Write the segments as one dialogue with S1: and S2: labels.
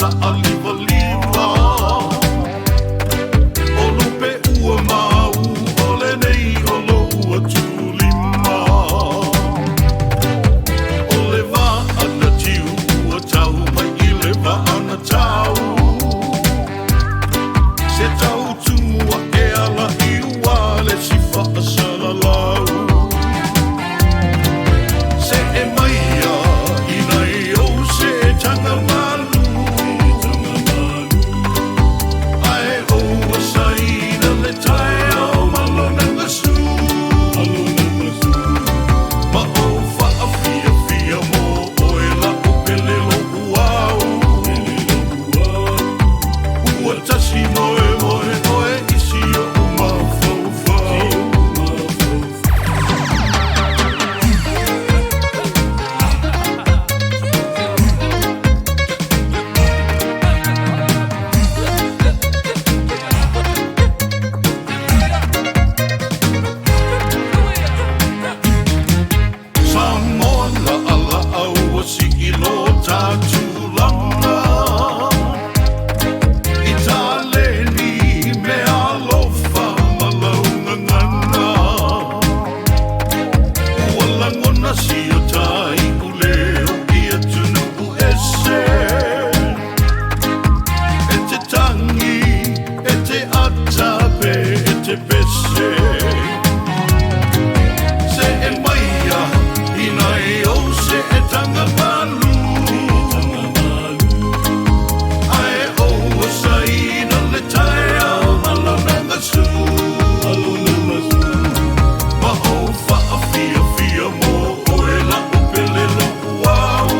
S1: Saalivaliva O lupe ua mau o lenei o lou atulima O le vaa na tiu ua tau mai i le vaa na tau Se tau tua e ala i ua le si faasalalau Se e maia ina i ou se tanga malu Ae ou asaina le taeao ma lona gasu Ma ou faafiafia mo oe la'u pele lo'u au Ua tasi moemoe oe i si o'u mafaufau. Samoa laʻalaʻau ua sii lo ta tulaga I taleni mea alofa ma lau gagana Ua lagona si o ta iuleo i atunuu ese E te tagi, e te ata pe e te pese Se e maia ina i ou se e tanga malu Ae ou asaina le taeao ma lona gasu Ma ou faafiafia mo oe la'u pele lo'u au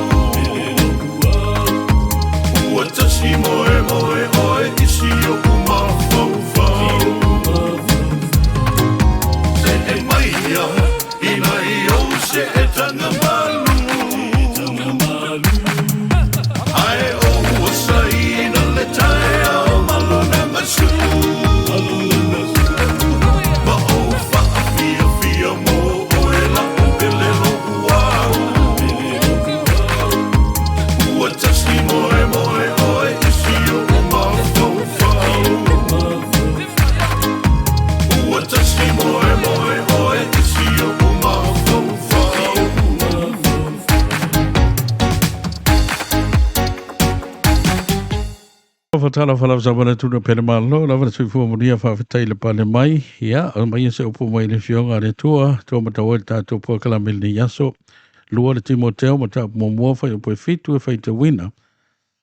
S1: Ua tasi moemoe oe i si o'u mafaufau Se e maia ina i ou se e tanga malu Ae ou asaina le taeao ma lona gasu Ma ou faafiafia mo oe la'u pele lo'u au Ua tasi moemoe oe i si o'u mafaufau Ua tasi moemoe oe i si o'u mafaufau.
S2: Talofa lava sa mana tuna pele malo lava le soifua manuia faafetai le pale mai ia mai se upu mai le fioga le tua tua mataua le tatou polokalame lenei aso lua le Timoteo mataupu muamua fai upu e fitu e faitauina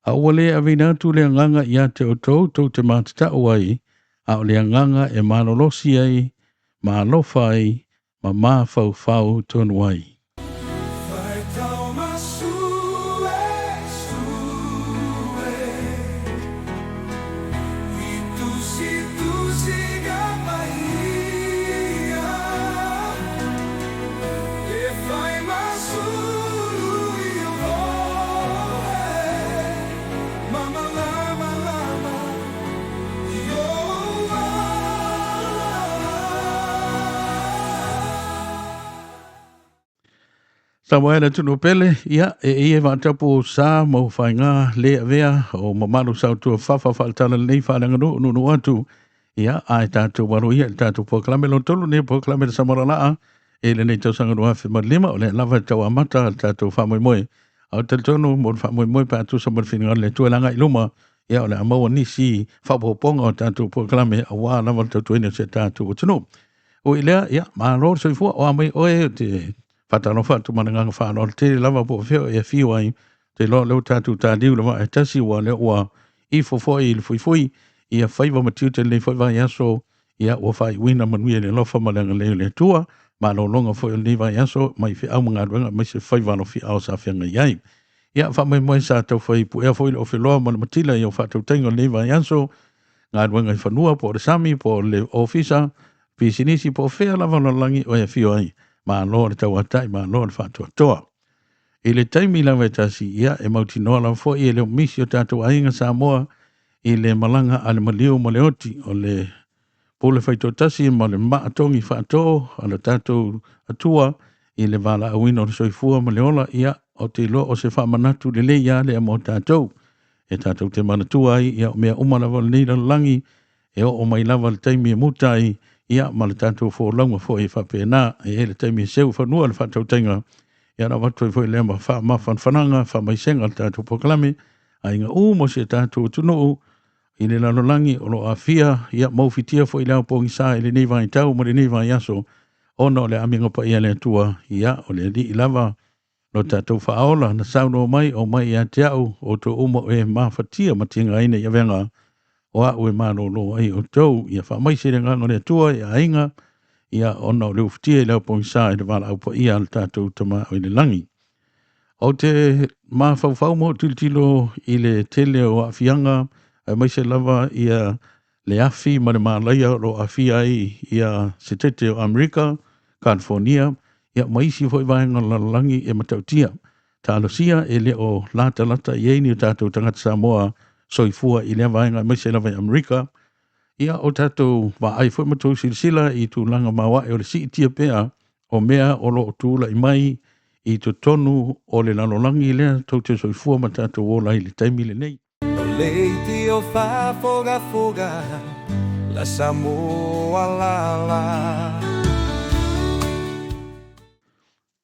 S2: a ua le aveina atu le agaga ia te outou tou te matatau ai a o le agaga e malolosi ai ma alofa ai ma mafaufau tonu ai. Samoa e le atunuu pele, ia, e ia e vaatapu sa ma o faiga le avea o mamalu sautua fafa faaletala lenei faaleaganuu nuunuu atu, ia, ae tatou alo ia i le tatou polokalame lona tolu lenei polokalame le Samoa e lenei tausaga 2005 o lea lava e tau amata le tatou faamoemoe. A o talitonu mo le faamoemoe pe a tusa ma le finagalo o le Atua e laga i luma, ia o le a maua nisi faaopoopoga o tatou polokalame aua lava le tautuaina o si o tatou atunuu. Ui i lea, ia, malo le soifua, o a mai oe ou te faatalofa atu ma le agaga faaaloalo tele lava po o fea o e afio ai. Ou te iloa o lea ua tatou taliu i le vaa e tasi, ua lea ua ifo foi i le fuifui ia faiva ma tiute i lenei foi vaiaso, ia ua faaiuina manuia i le alofa ma le agalelei o le Atua. Malologa foi o lenei vaiaso mai feau ma galuega aemaise faiva alofiaao sa feagai ai. Ia faamoemoe sa taufai puea foi le ofeloa ma le matila i au faatautaiga o lenei vaiaso, galuega i fanua po o le sami po o le ofisa, pisinisi po o fea lava o lalolagi o e afio ai. Malo le tauatai, malo le faatoatoa. I le taimi lava e tasi, ia e mautinoa lava foi e le o misi o tatou aiga Samoa i le malaga a le maliu ma le oti o le pule faitoatasi ma le maa togi faatoo a le tatou Atua i le valaauina o le soifua ma le ola, ia, ou te iloa o se faamanatu lelei lava lea mo tatou. E tatou te manatua ai, ia, o mea uma lava o lenei lalolagi, e oo mai lava le taimi e muta ai, ia, ma le tatou folauga foi e faapena. E i ai le taimi e seu i fanua le faatautaiga, ia ona avatu ai foi lea ma faamafanafanaga, faamaisega le tatou polokalame, aiga uma o si o tatou atunuu i le lalolagi o lo o aafia, ia, ma ufitia foi i le ao pogisa i lenei vaitau ma lenei vaiaso, ona o le amiga paia a le Atua, ia, o le Alii lava lo tatou faaola na saunoa mai, Omai ia te au, outou uma o e mafatia ma tigaina i avega, o au e malōlō ai outou. Ia faamaise le agaga o le Atua i aiga, ia ona o le ufitia i le ao pogisa i le valaau paia a le tatou Tama o i le lagi. Ou te mafaufau ma ou tilotilo i le tele o aafiaga, aemaise lava ia le afi ma le malaia o lo o aafia ai ia Setete o Amerika, California, ia ma isi foi vaega o le lalolagi e matautia. Talosia e le o latalata i ai ni o tatou tagata Samoa soifua i lea vaega aemaise lava i Amerika. Ia o tatou vaai foi ma tou silasila i tulaga maoae o le siitia pea o mea o lo o tulai mai i totonu o le lalolagi lea tou te soifua ma tatou ola ai i le taimi lenei.
S1: Leitio faafogafoga la Samoa lala.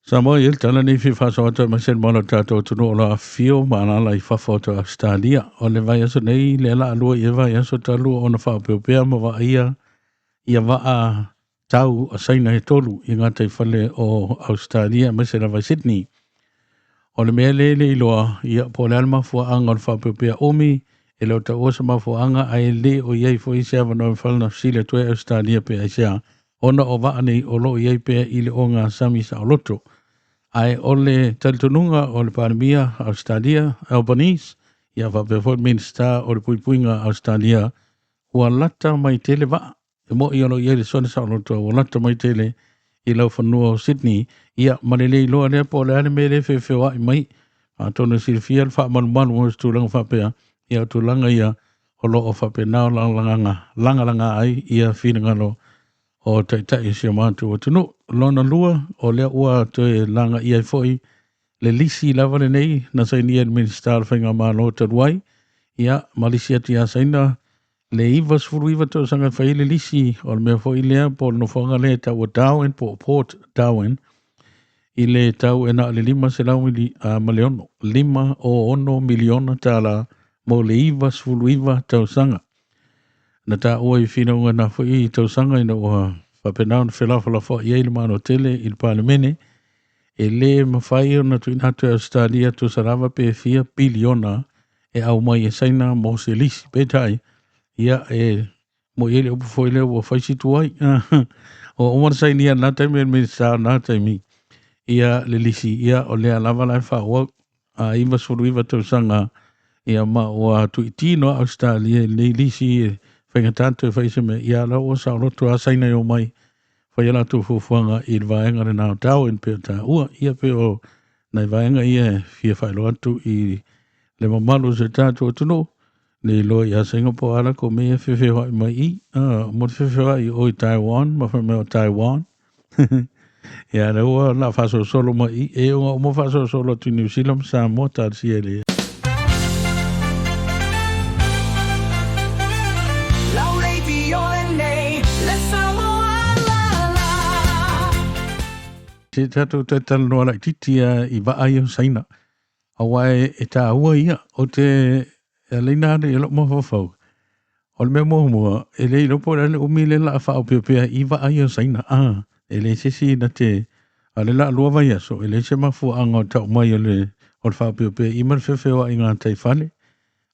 S2: Samoa i le tala nei fia faasoa atu aemaise le malu o le tatou atunuu o lo o afifio ma alaala i fafo atu o Ausetalia. O le vaiaso nei lea la lua i e vaiaso talu ona faaopeopea ma vaaia ia vaa tau a Saina e tolu i gataifale o Ausetalia aemaise lava i Sydney. O le mea lea e le iloa, ia po o le a le mafuaaga o le faaopeopea umi, e le o taua se mafuaaga ae le o i ai foi se avanoa e mafai ona fesili atu ai Ausetalia pe aisea, ona o vaa nei o lo o i ai pea i le ogasami saoloto. Ae o le talitonuga o le Palemia Ausetalia, Albanese, ia faapea foi le Minisita o le Puipuiga Ausetalia, ua lata mai tele vaa. E moni o lo o i ai le sone saoloto ua lata mai tele i laufanua o Sydney, ia ma le le iloa lea po o le a le mea lea e feofeoai mai. Atonu e silafia le faamalumalu o se tulaga faapea, ia o tulaga ia o lo o faapena ona lagalaga ai ia finagalo o taitai o si o matou atunuu. Lona lua, o lea ua toe lagaia ai foi le lisi lava lenei na sainia e le Minisita o le Faigamalo talu ai, ia ma lisi atu ia Saina le 99 tausaga e fai ai le lisi o le mea foi lea po o le nofoaga lea e tau o Darwin po o Port Darwin i le tau e na o le 500 mili, ma le ono, 56 miliona tala mo le 99 tausaga. Na taua i finauga na foi tausaga ina ua faapena ona felafolafoai ai le Malo tele i le Palemene, e lē mafai ona tuuina atu e Ausetalia tusa lava pe fia piliona e aumai e Saina mo se lisi. Peitai, ia e mo i ai le upu foi lea ua fai si tuai. Ua uma ona sainia i lena taimi e le Minisita o lena taimi ia le lisi, ia o lea lava la e faaauau a 99 tausaga, ia ma ua tuitino a Ausetalia i lenei lisi e faigata toe fai se mea, ia la ua saoloto a Saina e omai fai a latou fuafuaga i le vaega lena o Darwin pe o taua. Ia pe o nai vaega ia e fia faailoa atu i le mamalu o si o tatou atunuu, le iloa ia Saina po o a latou mea ia feofeoai mai i mo le feofeoai o i Taiwan ma fai mai o Taiwan. Ia lea ua na faasolosolo mai i e ona uma faasolosolo atu i Niu Sila ma Samoa talosia e le
S1: Lau radio lenei, le Samoa lala.
S2: Se tatou talanoa laitiiti ia i vaa ia o Saina. Aua e taua ia, o te leina ane i lou mafaufau. O le mea muamua, e le iloa po o le a le umi lea o le a faaopeopea i vaa ia o Saina. E leai se isi na te... A o le la lua vaiaso, e leai se mafuaaga o tau mai o le faaopeopea i ma le feofeoai i gataifale.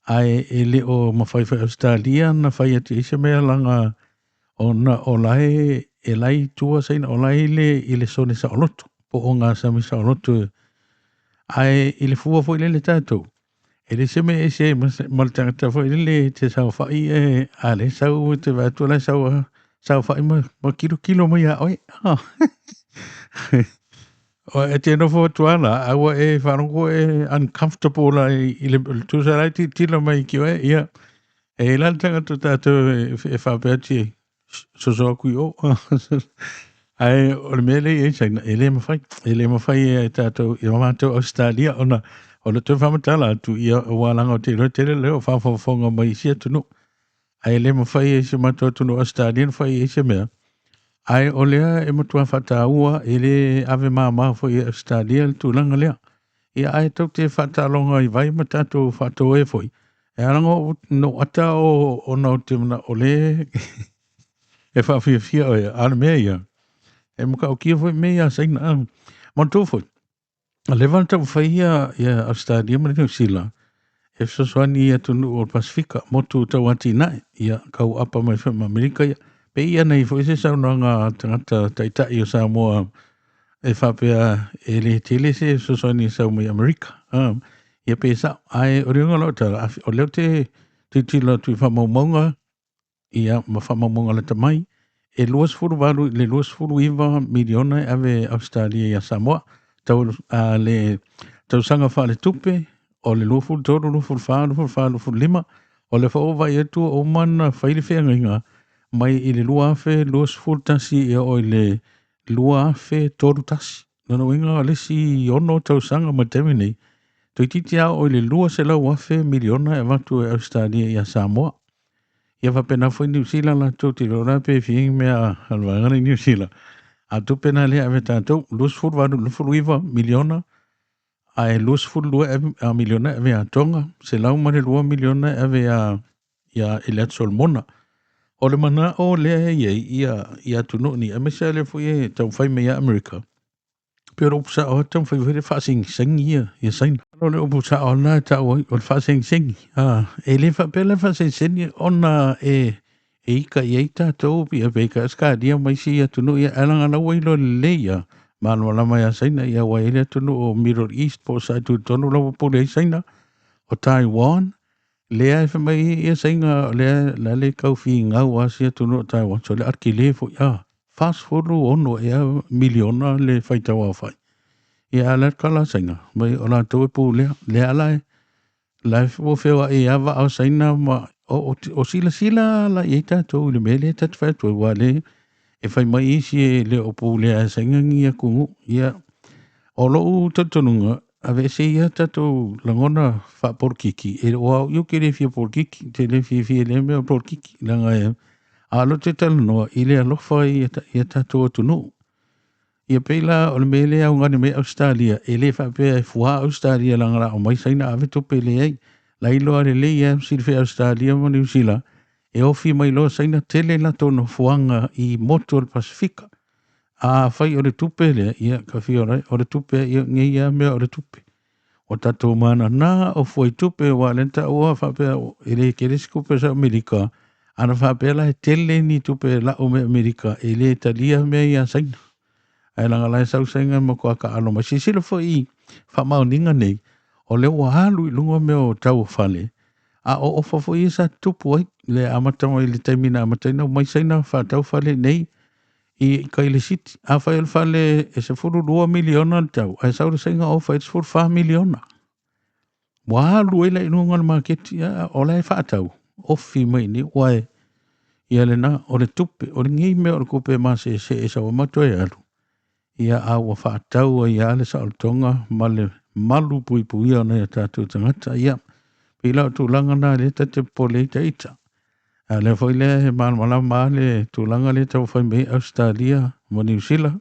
S2: Ae e le o mafai foi e Ausetalia na fai atu i ai se mea laga ona o la e la e i tua Saina, o la e i le sone saoloto, po o ogasami saoloto. Ae i le fua foi lele tatou, e le se mea ese ai ma le tagata foi lele te saofai e a le sau te vaai atu la e sau saofai ma kilokilo mai ia oe. O e te nofo atu lava la, a ua e faalogo e uncomfortable la i le tusa la e tilotilo mai ki oe, ia e i la le tagata tatou e faapea atu i ai, soso atu i o. Ae o le mea lea e i ai Saina, e le mafai e tatou, e matou Ausetalia ona O le toe faamatala atu, ia, ua laga o te iloa tele lea o faafofoga mai i isi atunuu. Ae le mafai e si o matou atunuu Ausetalia ona fai i ai se mea, ae o lea e matua faataua e le ave māmā foi e Ausetalia le tulaga lea. Ia ae tou te faataaloga i vai ma tatou faatoe foi. E ala ona ou ata o ona ou te manao o le e faafiafia oe, a o le mea ia, e matautia foi mea ia a Saina. Manatua foi, A leva ona taumafai ia, ia Ausetalia ma le Niu Sila e fesoasoani i atunuu o le Pasefika, motu tau atinae, ia tau apa mai foi ma Amerika ia. Pe i ana i foi se saunoaga a tagata taitai o Samoa e faapea e le tele se fesoasoani e sau mai Amerika. Ah, ia pe sao. Ae o le uiga o lau tala, o lea ou te tilotilo atu i faamaumauga ia ma faamaumauga lata mai, e 28 i le 29 miliona e ave e Ausetalia ia Samoa. Tau, a, le tausaga faaletupe o le 23, 24, 24, 25, o le foi ua vaai atu ua uma ona fai le feagaiga mai i le 2021 e oo i le 2031. Lona uiga o le isi ono tausaga mai le taimi nei, toeitiiti lava oo i le 200,000 miliona e avatu e Ausetalia ia Samoa. Ia faapena foi Niu Sila latou te iloa la pe fia ni mea a le vaega lea i Niu Sila. A o tupe na lea e ave e tatou, 28 i le 29 miliona, ae 22 miliona e ave ia Tonga, 102 miliona e ave ia ia i le Atu Solomona. O le manao lea e i ai ia, ia atunuu nei, aemaise lea foi e taumafai mai ia Amerika, pei o le upu sao lava taumafai foi le faasegisegi ia, ia Saina. O le upu sao lena e tau ai, o le faasegisegi. Ah, e le faapea la le faasegisegi ona e, e ika i ai tatou, ia pe ika Ausetalia ma isi atunuu, ia, ae leaga la ua iloa lelei ia, malamalama ia Saina, ia ua i ai le atunuu o Middle East po o sa tutotonu la ua pule ai Saina, o Taiwan, lea e fai mai ia Saina, lea la le tau finau a si atunuu o Taiwan, so le atele foi, ah, 46 ea miliona le faitau aofai. Ia a le kala Saina, mai o latou e pulea, lea la e, la e ua feoai ai vaa o Saina ma o, o, o silasila la i ai tatou i le mea lea ta te fai atu ai, ua le e fai mai isi e le o pulea e Saina ni atunuu. Ia, o lou talitonuga, aveese ia tatou lagona faapolokiki, e o au ia ou te le fia polokiki, te le fiafia i lea mea o polokiki, leaga e, a o lea ou te talanoa i le alofa i a tatou atunuu. Ia pei la o le mea lea e augani mai Ausetalia, e le faapea e fuā Ausetalia leaga la aumai Saina ave tupe leai. La iloa lelei lava silafia e Ausetalia ma Niu Sila, e ofi mai loa Saina tele latou nofoaga i motu o le Pasefika. Afai o le tupe lea, ia ka fia ola ai, o le tupe, ia nei lava mea o le tupe. Ua tatou manana o fuaitupe aua o lea na taua faapea e le tele se tupe sa Amerika, ana faapea la e tele ni tupe e lau mai Amerika e le talia mea ia Saina. Ae leaga la e sau Saina e matua taalo mai. Silasila foi i faamaoniga nei, o lea ua alu i luga mea o tau o fale, a o ofa foi ia sa tutupu ai le amata mai le taimi na amata ai ona omai Saina faatau fale nei i kai le city. Afai o le fale e 12 miliona le tau, ae sau le Saina ofa i le 14 miliona. Ua alu ai la i luga o le maketi, a o la e faatau, ofi mai nei, ua e, ia lena, o le tupe, o lenei mea o le tupe e maseese e sau ma toe alu, ia a ua faatau ai lava le saolotoga ma le malu puipuia o nai o tatou tagata. Ia, pei la o tulaga na lea ta te popole ai ta ita. A o lea foi lea e malamalama lava le tulaga lea e taumafai mai ai Ausetalia ma Niu Sila.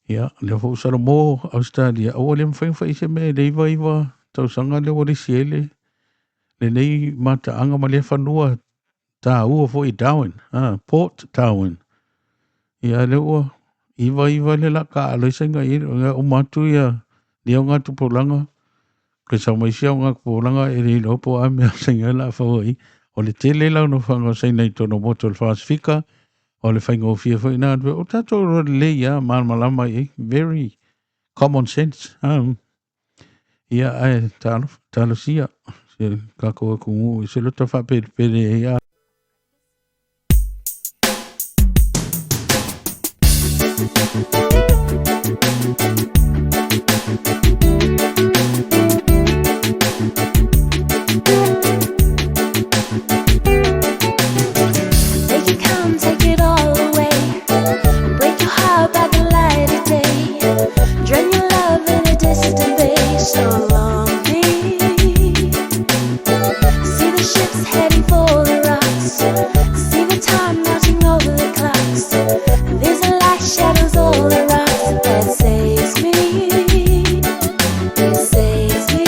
S2: Ia, lea foi ua salamo Ausetalia, aua le mafai ona fai se mea i le 99 tausaga lea ua lisi ai le lenei mataaga ma lea fanua taua foi i Darwin, ah, Port Darwin. Ia, lea ua 99 le la taaalo ai Saina i ai, uma atu ia lea o ngā tupulaga, ke sau mai sia o ngā tupulaga e le iloa po o a mea Saina la fau ai. O le tele la o nofoaga o Saina i totonu o motu o le Pasefika, o le faigofie foi na o tatou iloa lelei lava malamalama i ai, very common sense. Ia, ae talofa, talosia si o tatou atunuu i se loto faapelepele ai a.
S1: Make it come, take it all away. Break your heart by the light of day. Drown your love in a distant bay. So long. ships heading for the rocks. See the time marching over the clocks. There's a light shadows all the rocks that saves me. It saves me.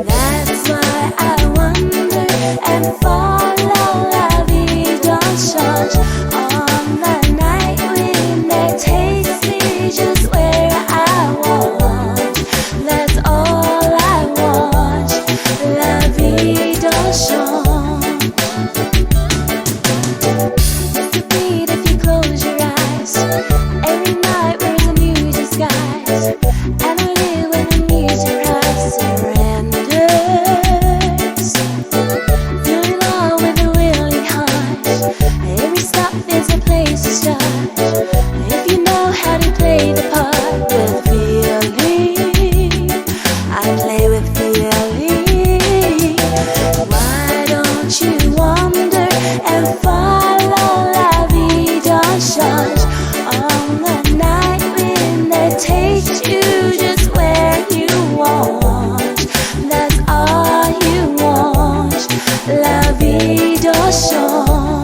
S1: That's why I wonder and follow la vie don't change on the night wind that takes me just where I want. That's all I want. La vie don't change. It's the beat if you close your eyes. Every night wears a new disguise. And I live when the music cries surrenders. Feeling all with a willing heart. Every stop is a place to start. If you know how to play the part with feeling, I play with feeling. Why don't you wander and follow la vie don't change on the night wind that takes you just where you want. That's all you want. La vie don't change.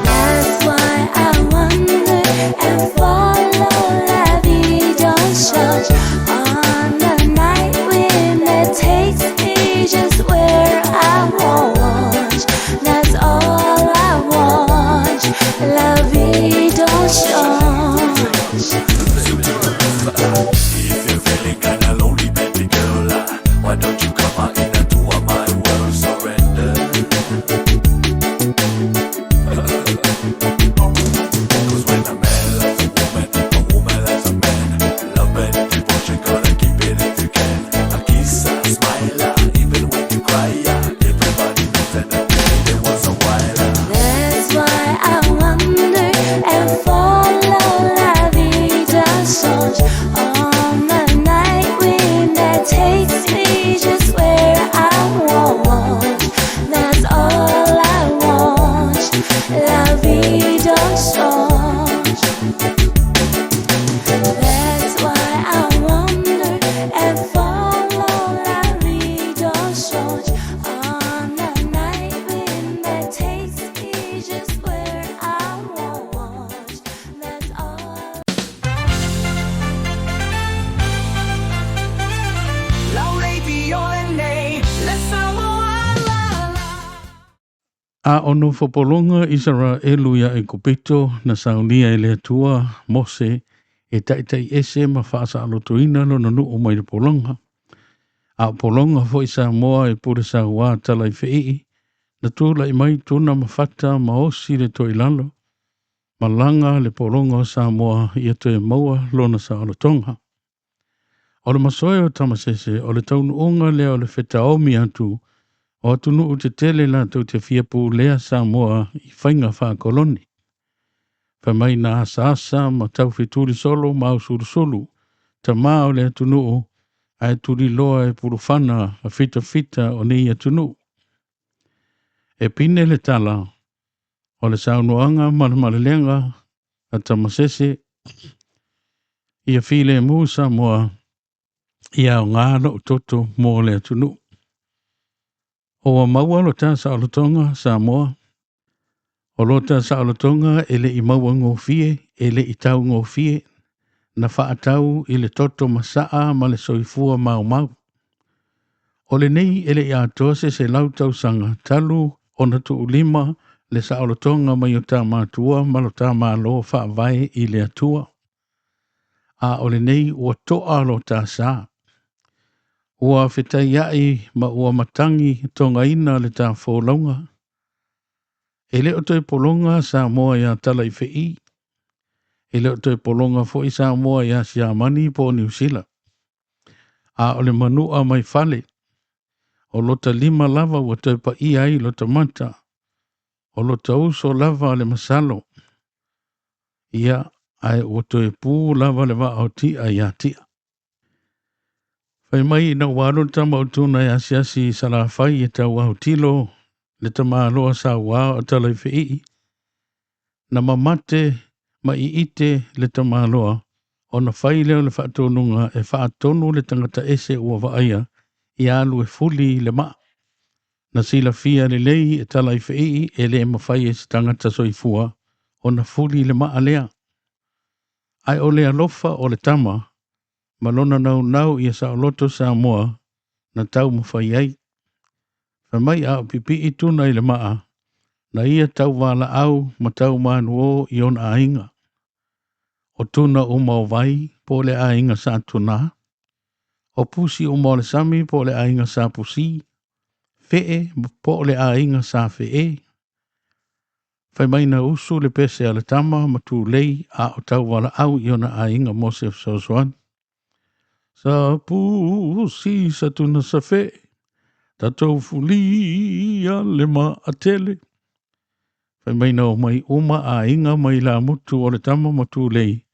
S1: That's why I wonder and follow la vie don't change on the night wind that takes me just where I want. That's all I want. La vie don't change.
S3: If you're feeling kinda lonely, baby girl, why don't you come on in and to my world? Surrender. Cause when a man loves a woman loves a man. Love and devotion, gotta keep it if you can. A kiss, a smile, even when you cry. Everybody knows that a day once a while.
S1: That's why I wonder and follow la vie don't change on the night wind that takes me just where I want. That's all I want. La vie don't change. That's why I wonder and follow la vie don't change on the night wind that takes me just where I want. That's all.
S2: A o nofo pologa Isaraelu ia Aikupito, na saunia e le Atua Mose e taʻitaʻi ese ma faasaʻalotoina lona nuu mai le pologa. A o pologa foʻi Samoa e pule sauā tala i feii, na tulaʻi mai tuna ma fata ma osi le toilalo, malaga le pologa o Samoa ia toe maua lona saolotoga. O le masoe o Tamasese, o le taunuuga lea o le fetaomi atu, o atunuu tetele latou te fia pulea Samoa i faiga faakoloni. Fai mai na asaasa ma taufetuli solo ma ausulusulu, tamā o le atunuu, ae tuliloa e pulufana a fitafita o nei atunuu. E pine le tala, o le saunoaga ma le malelega a Tamasese, ia filemu Samoa, ia aogā lou toto mo le atunuu. O ua maua lo ta saolotoga Samoa, o lo ta saolotoga e leʻi maua gofie, e leʻi taugofie, na faatau i le toto masaa ma le soifua maumau. O lenei e leʻi atoa se 100 tausaga talu ona tuulima le saolotoga mai o ta matua ma lo ta malo faavae i le Atua. A o lenei ua toa lo ta sa. Ua fetaiaʻi ma ua matagi togaina le ta folauga. E le o toe pologa Samoa iā tala i feʻi. E le o toe pologa foʻi Samoa iā Siamani po o Niusila. A o le manuʻa mai fale. O lota lima lava ua toe paia ai lota mata. O lota uso lava le masalo. Ia ae ua toe pu lava le vaa o tia iā tia. Fai mai ina ua alu le tama o tuna e asiasi i Salafai e tau autilo le tamaloa saua o Talaifeii, na mamate ma iite le tamaloa ona fai lea o le faatonuga e faatonu le tagata ese ua vaaia ia alu e fuli le maa. Na silafia lelei e Talaifeii e le mafai e se tagata soifua ona fuli le maa lea. Ae o le alofa o le tama ma lona naunau ia saoloto Samoa na taumafai ai. Fai mai a o pipii Tuna i le maa, na ia tauvalaau ma taumanuo i ona aiga. O tuna uma o vai po o le aiga sa Tuna, o pusi uma o le sami po o le aiga sa Pusi, fee po o le aiga sa Fee. Fai mai na usu le pese a le tama ma tulei a o tauvalaau i ona aiga mo se fesoasoani. Sa pusi sa tuna sa fee, tatou fulia le maatele. Fai mai na omai uma aiga ma ilamutu o le tama ma tulei,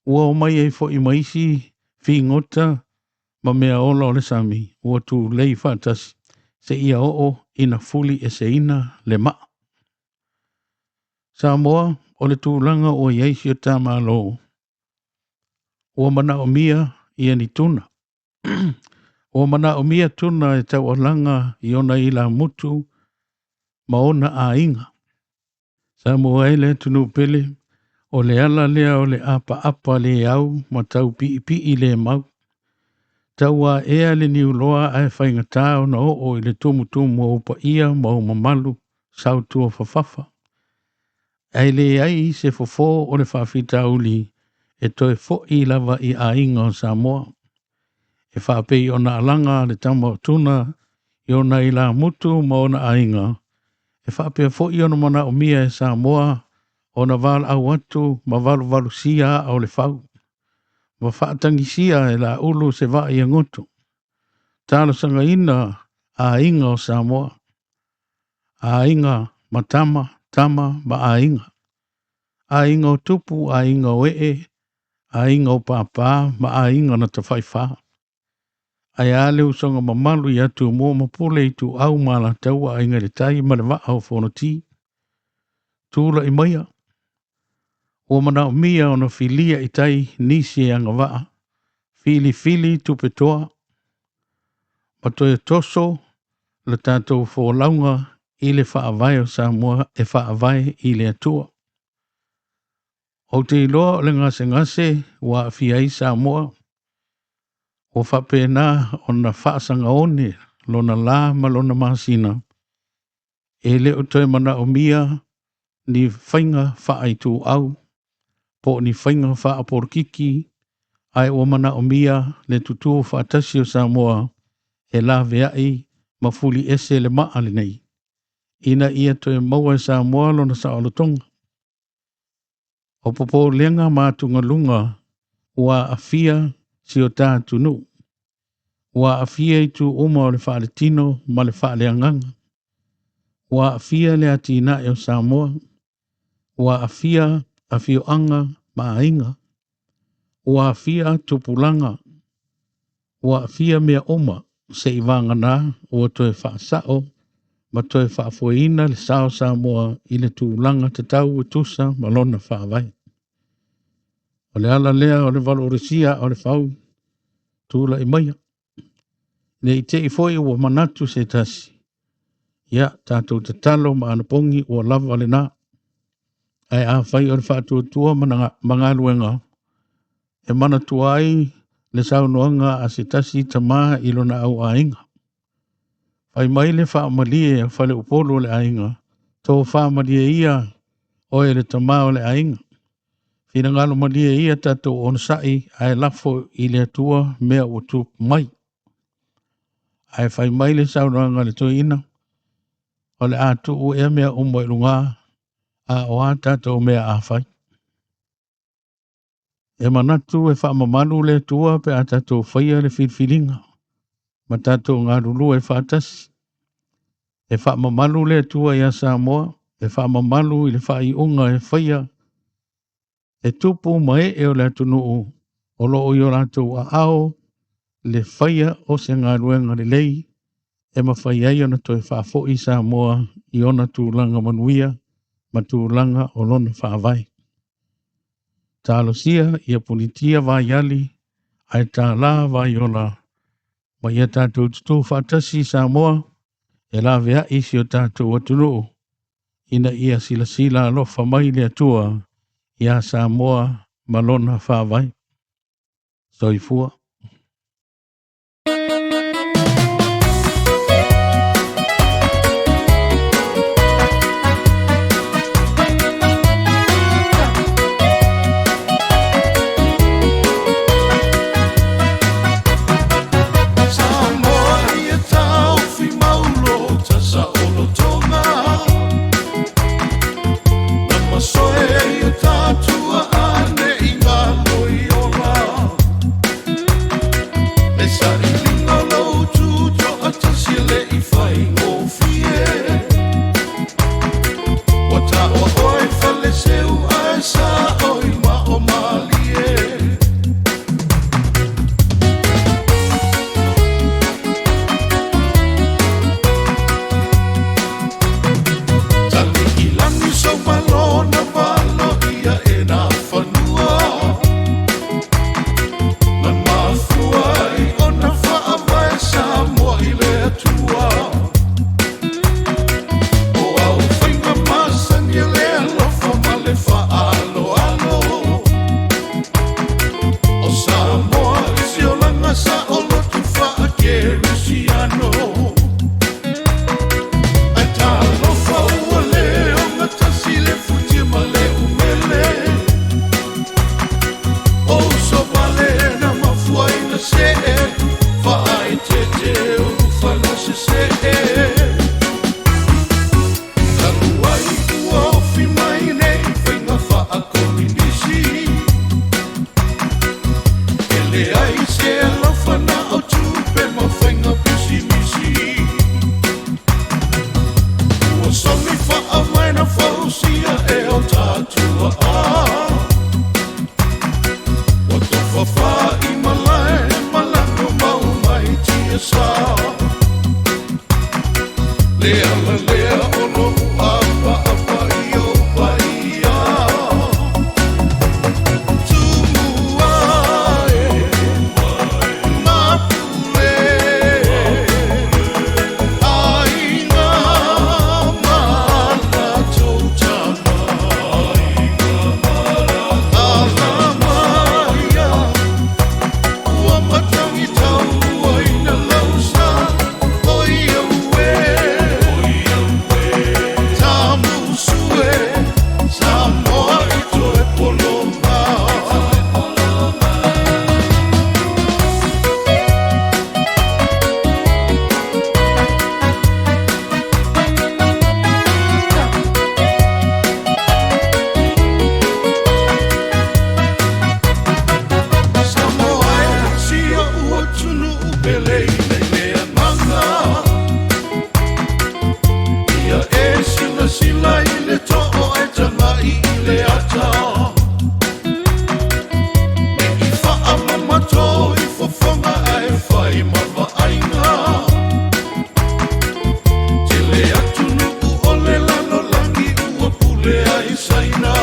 S2: ua omai ai foi ma isi figota ma mea ola o le sami, ua tulei faatasi, seia oo ina fuli eseina le maa. Samoa, o le tulaga ua i ai si o ta Malo, ua manaomia ia ni tuna. Ua manaomia tuna e taualaga i ona ilamutu ma ona aiga. Samoa e le atunuu pele, o le ala lea o le apaapa le au ma taupiipii le mau. Tauaea le niuloa ae faigata ona oo i le tumutumu o ou paia ma ou mamalu sautua fafafa. Ae leai se fofo o le faafitauli e toe foi lava i aiga o Samoa. E faapei ona alaga le tama o Tuna i ona ilamutu ma ona aiga, e faapea foi ona manaomia e Samoa ona valaau atu ma valuvalusia aa o le fau, ma faatagisia e Laulu se vaa i agoto, talosagaina aiga o Samoa, aiga ma tama, tama ma aiga, aiga o tupu, aiga o ee, aiga o pāpā ma aiga na tafaifa. Ae a le usoga mamalu ia Tumua ma Pule Ituau ma Alataua, Aiga i le Tai ma le Vaa o Fonoti. Tula'i maia, ua manaomia ona filia i tai nisi e agavaa, filifili tupetoa, ma toe toso le tatou folauga i le faavae o Samoa e faavae i le Atua. Ou te iloa o le gasegase ua aafia ai Samoa, ua faapena ona faasagaone lona lā ma lona masina, e le o toe manaomia ni faiga faaituau po o ni faiga faapolokiki, ae ua manaomia le tutū faatasi o Samoa e laveai ma fuliese le maa lenei, ina ia toe maua e Samoa lona saolotoga. O popolega ma atugaluga ua aafia si o ta atunuu, ua aafia itu uma o le faaletino ma le faaleagaga, ua aafia le atinae o Samoa, ua aafia afioaga ma aiga, ua aafia tupulaga, ua aafia mea uma seivagana ua toe faasao ma toe faafoeina le sa o Samoa i le tulaga tatau e tusa ma lona faavae. O le ala lea o le valuvalusia o le fau tula'i maia. Ne i te i foi ua manatu se tasi, ia tatou tatalo ma anapogi ua lava lena. Ae afai o le faatuatua ma galuega e manatua ai le saunoaga a se tasi tama i lona au aiga. Fai mai le faamalie a faleupolu o le aiga, tofa malie ia oe le tama o le aiga. Finagalo malie ia tatou onosai ae lafo i le Atua mea ua tupu mai. Ae fai mai le saunoaga a le toeaina, o le a tuu ea mea uma i luga, a o a tatou mea a fai. E manatu e faamamalu le Atua pe a tatou faia le filifiliga ma tatou galulue faatasi. E faamamalu le Atua ia Samoa, e faamamalu i le faaiuga e faia e tupu ma ee o le atunuu o loo i o latou aao le faia o se galuega lelei e mafai ai ona toe faafo'i Samoa i ona tulaga manuia ma tulaga o lona faavae. Talosia ia punitia vaiali ae tālā vaiola ma ia tatou tutū faatasi Samoa e laveai si o tatou atunuu ina ia silasila alofa mai le Atua iā Samoa ma lona faavae. Soifua.
S3: Samoa ia taufi maulo tasa o lotoga Na masoe ia tatua ane i ngalo i ola Le sailiga o lou tutoatasi e le i faigofie Ua taua oe faleseu ae sao i mao malie. Tali i lagi sou malo na valo ia e nā fanua Na mafua ai ona faavae Samoa i le Atua O au faiga masani e le alofa ma le faaaloalo O Samoa i se olaga saoloto faakerisiano Ae talofa ua le ogatasi le futia ma le umele O uso vale na mafua ina see faaeteete ulufale sesee Talu ai ua ofi mai nei faiga faakominisi E leai se alofa na o tupe ma faiga pisimisi Ua somi faavae na fausia e o tatua a Ua tofafa i malae malago mau mai tiasa Le ala lea o lou apaapa i ou paia Tumua e mapule Aiga ma latou tama Alamaia ua matagi tauaina lau sa O ia ue Tamusu e Samoa i toe poloma. Samoa e si oʻu atunuu pele i le agaga Ia e silasila i le too e tagai i le ata Me i faamamato i fofoga ae fai ma vaaiga Tele atunuu o le lalolagi ua pule ai Saina.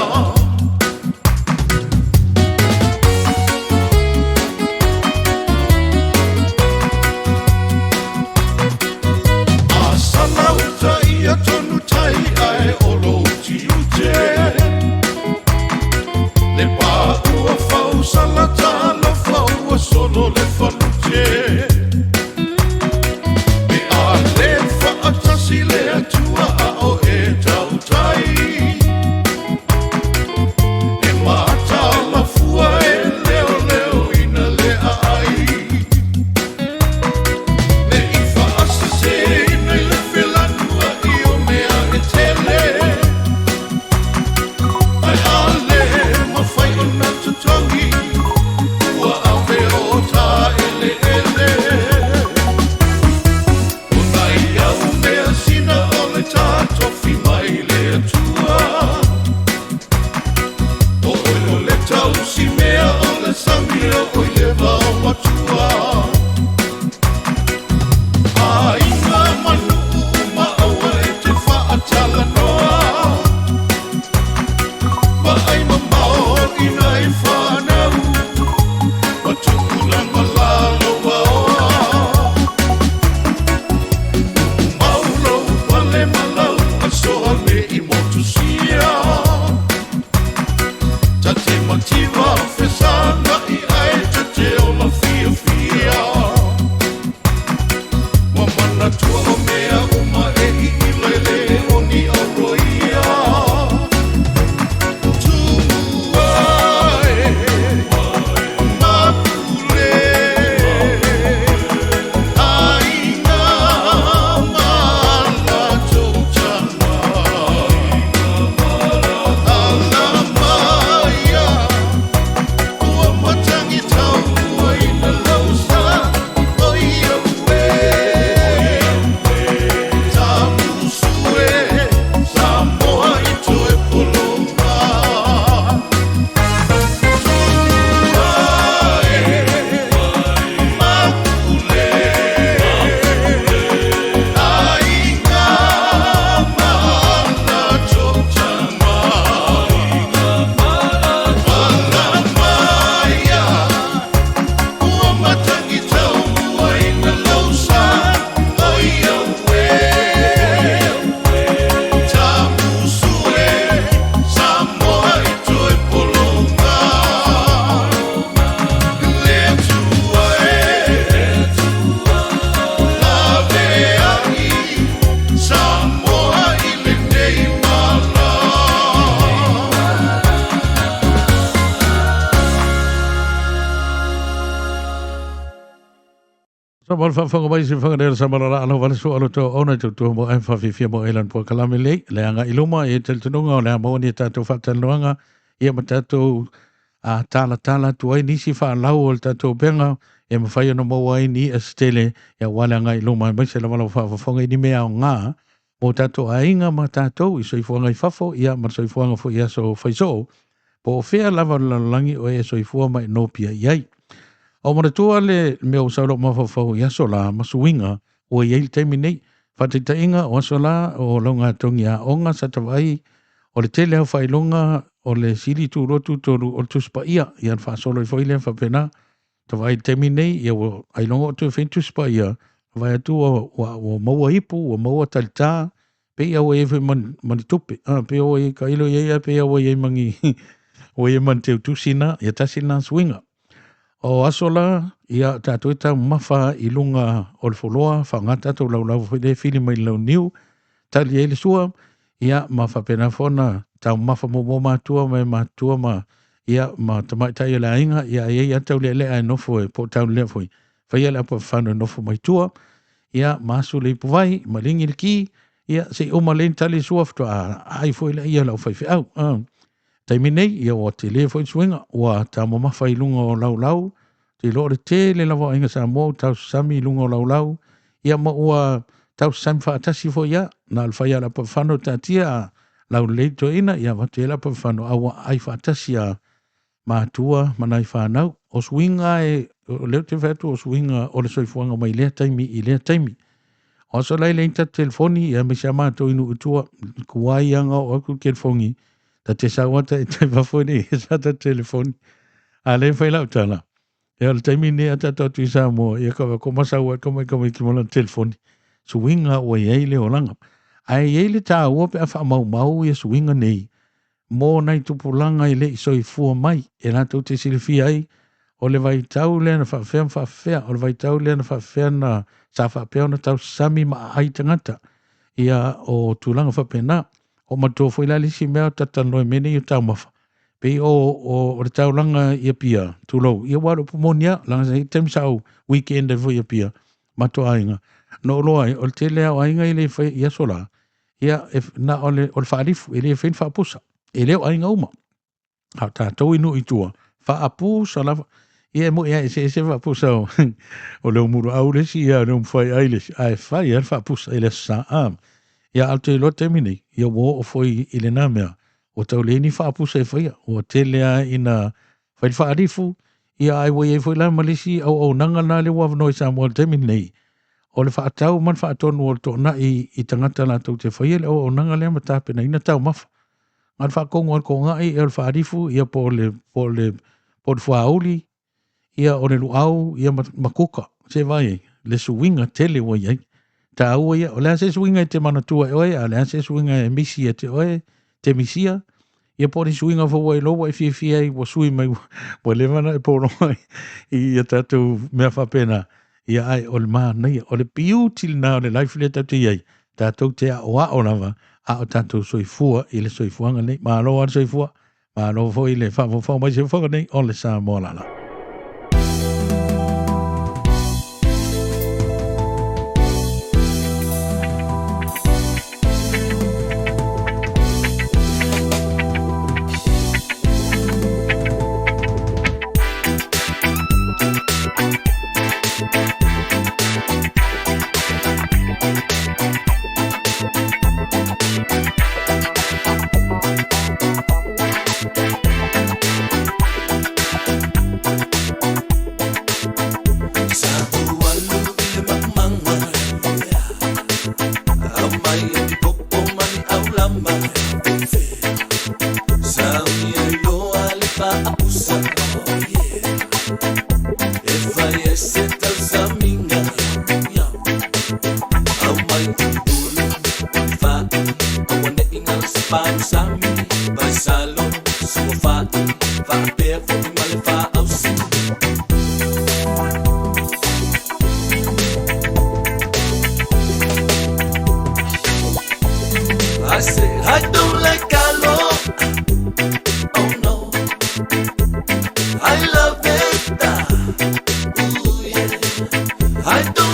S3: A sala uta ia tonu tai ae olo uti
S2: Sa mo le faafofoga mai se faga lea sa malala alo vale sua alo tau ona tau tua mo ai whawhiwhia mo elan pua kalame lei le anga i luma e talitonuga o le a maua ni tātou faatalanoaga ia ma tātou a tala tala atu ai nisi faalau o le tātou benga e mawhai ona maua ai ni i'a se tele ia ua le agai i luma aemaise lava lau faafofoga i ni mea aoga mo tātou aiga ma tātou i soifuaga i fafo ia ma le soifuaga foi i aso faisoo po o fea lava o le lalolagi o e soifua ma e nopia i ai. O manatua le mea ua sau lou mafaufau i aso la ma suiga ua i ai le taimi nei. Faataitaiga o aso la o laugatogi aoga sa tavaai o le tele au faailoga o le sili tu 2 tu 3 o le Tusi Paia ia na faasolo ai foi lea faapena. Tavaai i le taimi nei ia ua ailoga o toe fai ni Tusi Paia vaai atu ua, ua, ua maua ipu ua maua talitā pei ua i ai foi ma, ma ni tupe. Ah, pei ua i ai tailo i ai ae pei ua i ai ma ni ua i ai ma ni teutusi na, ia tasi lena suiga. O aso la, ia tatou e taumafa i luga o le foloa, faaaoga tatou laulau foi lea e fili mai le launiu, tali ai le sua, ia ma faapena foi ona taumafa muamua matua ma e matutua ma ia ma tamaitai o le aiga, ia e i ai lava taulealea e nofo e po o taulelea foi, faia le apa fafano e nofo mai tua, ia ma asu le ipuvai, ma ligi le ki, ia se i uma lelei ona tali le sua faatoa aai foi lea o le aufaifeau. Ah. Taimi nei, ia ua tele foi le suiga, ua taumamafa i luga o laulau, te iloa o le tele lava o aiga Samoa ua tausasami i luga o laulau, ia ma ua tausasami faatasi foi ia, na o le fai lava o le apafano taatia a laulelei le toeaina, ia avatu i ai le apafano, a ua aai faatasi a matua ma nai fanau. O suiga e, o lea ou te fai atu o suiga o le soifuaga mai lea taimi i lea taimi. O aso la e leai ni tatou telefoni, ia aemaise lava matou i nuu i tua, tuai lava ona oo atu le telefoni, ta te sau lava ta ita i fafo e le i esa ta telefoni. A lea e fai lau tala, ia o le taimi lenei a tatou atu i Samoa, ia ka ko masau ai ka mai ka mai ki ma lana telefoni. Suiga ua i ai le olaga. Ae i ai le taua pe a faamaumau ia suiga nei, mō nai tupulaga e le i soifua mai, e latou te silafia ai, o le vaitau lea na faafefea ma faafefea, o le vaitau lea na faafefea na sa faapea ona tausasami ma aai tagata, ia o tulaga faapena. O matua foi la le isi mea o tatalanoa i mea nei o taumafa, pei o, o, o le taulaga i Apia, tulou, ia ua o le upu moni lava, leaga sa i ai taimi sa ou weekend ai foi i Apia, matou aiga, na ou iloa ai, o le tele lava o aiga e le faia i aso la, ia e, na o le, o le faalifu, e le fai ni faapusa, e le o aiga uma. A o tatou i nuu i tua, faapusa lava. Ia e moi lava e eseese faapusa o, o le umuluau le isi, ia o le umufaiai le isi, ae fai lava le faapusa i le Aso Sa. A, ia a o te iloa le taimi nei, ia ua oo foi i lena mea, ua tau leai ni faapusa e faia, ua tele lava ina fai le faalifu, ia ae ua i ai foi la ma le isi auaunaga lena lea ua avanoa i Samoa i le taimi lenei, o le faatau ma le faatonu o le toonai i tagata latou te faia le auaunaga lea ma tapenaina taumafa. Na o le faatonu a le toonai, ia o le faalifu, ia po o le, po o le, po o le fuauli, ia o le luau, ia ma, ma kuka. Se vaai ai, le suiga tele ua i ai. Taua ia, o le a se suiga e te manatua e oe, a o le a se suiga e misi ia te oe, te misia, ia po o ni suiga fou ua iloa ua e fiafia ai, ua sui mai, ua leva ona e pologa i ia tatou mea faapena. Ia ae o le manaia, o le beauty lena o le life lea tatou te i ai, tatou te aoao lava a o tatou soifua i le soifuaga lenei. Malo lava le soifua, malo foi le faafofoga mai i se fofoga nei o le Samoa Lala.
S3: I said I don't like alo. Oh no, I love it. Ooh, yeah. I don't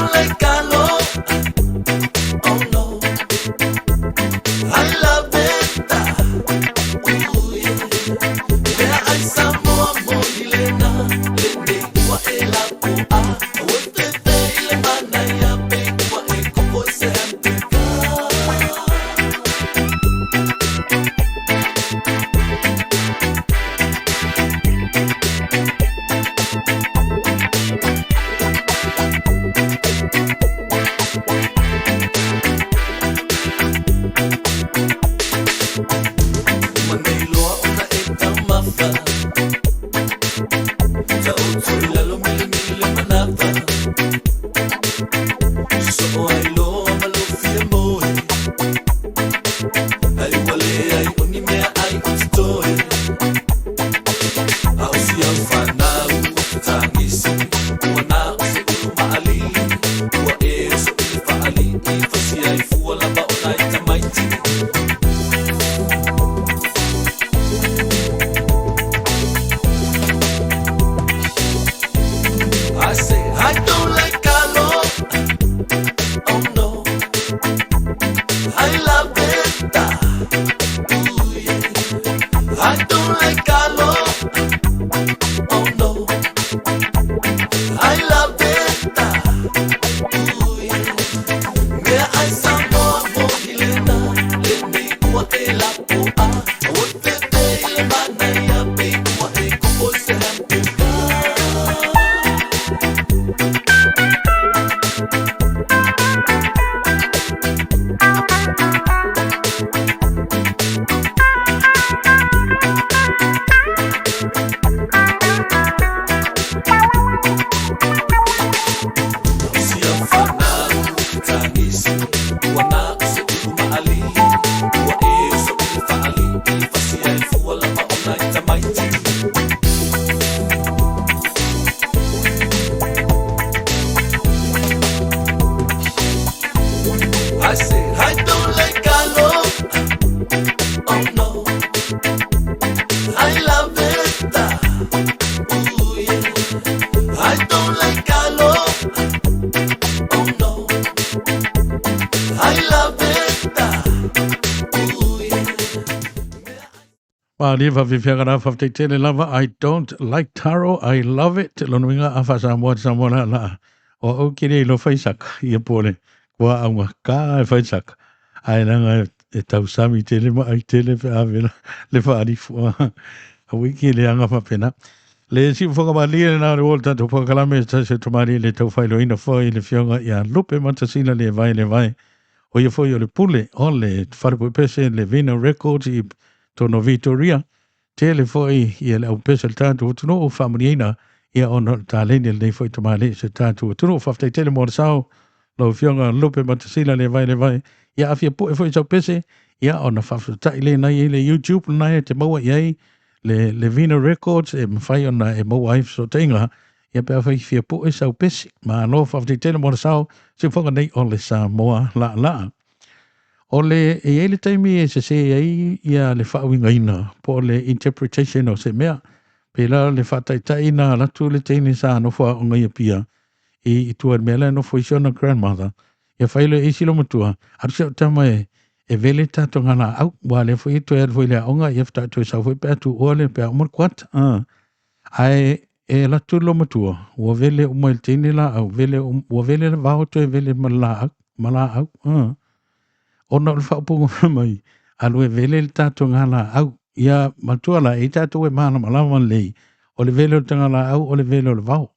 S2: Malie faafiafiaga la faafetai tele lava I don't like taro I love it lona uiga a faasamoa te Samoa la la o au ke le iloa fai saka ia po o le kuaauga ka e fai saka ae leaga e tausami tele ma ai tele pe a vela le faalifu aua ki le aga faapena le siufoga malie lena o le ua o le tatou polokalame se tasi o tamalii le tau faailoaina foi le afioga ia Lupe Matasila le vae le vae O ia foi o le pule o le falepuipese le Vina Records i totonu o Vitoria. Tele foi ia le aupese o le tatou atunuu faamanuiaina ia ona o le taleni a lenei foi tamalii i si o tatou atunuu. Faafetai tele mo le sao lau Afioga Lupe Matasila Levae Levae. Ia a fia pue foi i sau pese ia ona faafesootai lea na i ai le YouTube lena e te maua i ai le, le Vina Records e mafai ona e maua ai fesootaiga ia pe afai fia pue sau pese. Malo faafetai tele mo le sao siufoga nei o le Samoa laalaa. O le, e i ai le taimi e sese ai ia le faauigaina po o le interpretation o se mea. Pēlā le faataitai na alu atu le teine sa nofo aoga i Apia i, i tua i le mea la e nofo ai si ona grandmother. Ia fai loa e isi loomatua, alu si au tama e, e vele tatou galaau, ua lea foi e toe alu foi i le aoga, ia faatoa toe sau foi pe a tuua le, pe a uma le kuata. Ae e alu atu le loomatua, ua vele uma i le teine laau, vele um, ua vele le vao toe vele ma le laau, ma laau. Ona o le faaupuga fai mai, alu e vele le tatou galaau. Ia matua la, e i tatou e malamalama lelei, o le vele o le tagalaau, o le vele o le vao.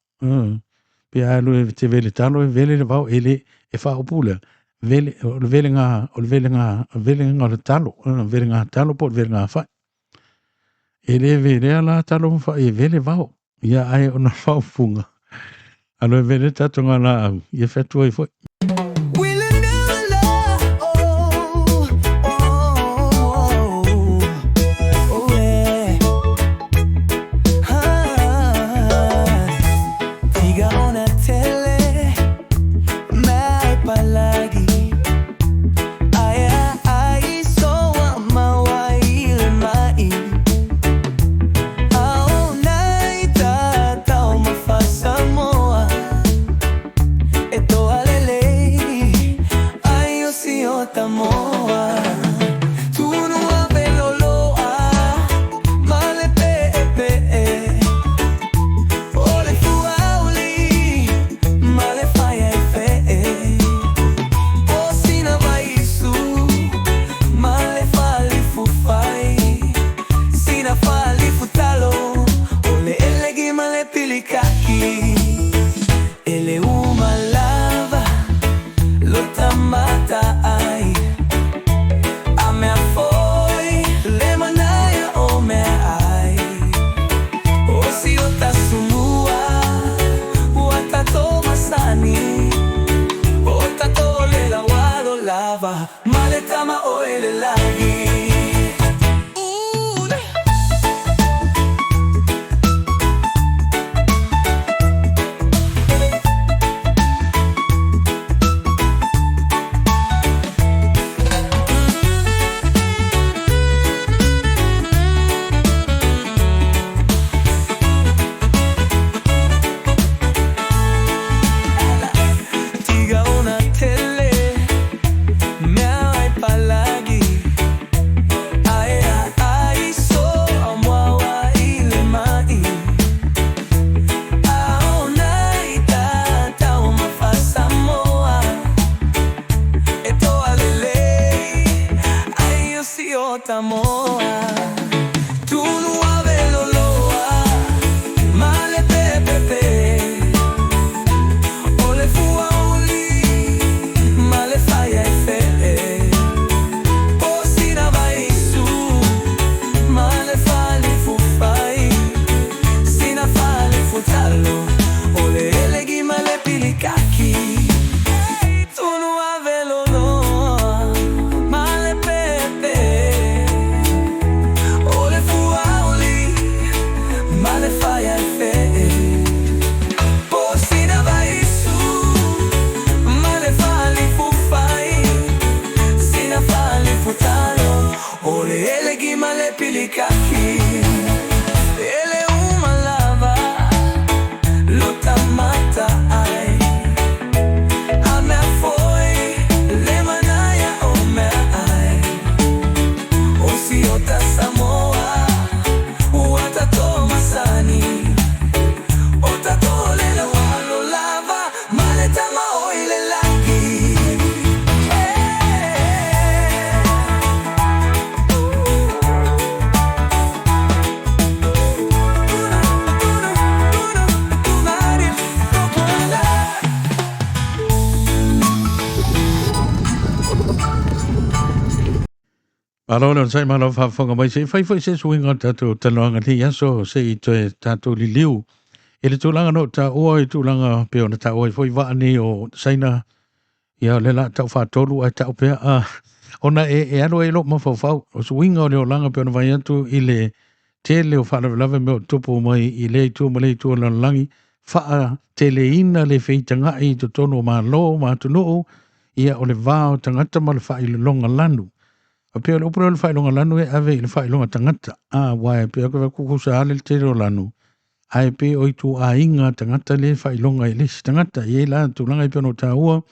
S2: Pe a alu e te vele talo, e vele le vao, e le, e faaupu lea, vele, o le velega, o le velega, velega o le talo, velega talo po o le velega fai. E le velea la talo ma fai, e vele vao. Ia ae ona faaupuga, alu e vele tatou galaau, ia featu ai foi. Malo le onosai malo faafofoga mai se i fai foi se suiga o le tatou talanoaga i lenei aso se i toe tatou liliu i le tulaga na ou taua i tulaga pei ona taua ai foi vaa nei o Saina ia o lea la tau faatolu ae tau pea a ona e, e alu ai lou mafaufau o suiga o le olaga pei ona vai atu i le tele o faalavelave mea o tupu mai i lea itu ma lea itu o le lalolagi faateleina le feitaga'i i totonu o Malo ma atunuu ia o le va o tagata ma le faailoga lanu. A pei o le upu lea o le faailoga lanu e ave i le faailoga tagata. A aua e pei o kukusa lava le tele o lanu, ae pei o ituaiga tagata lea e faailoga i le isi tagata. E i ai la tulaga e pei ona ou taua,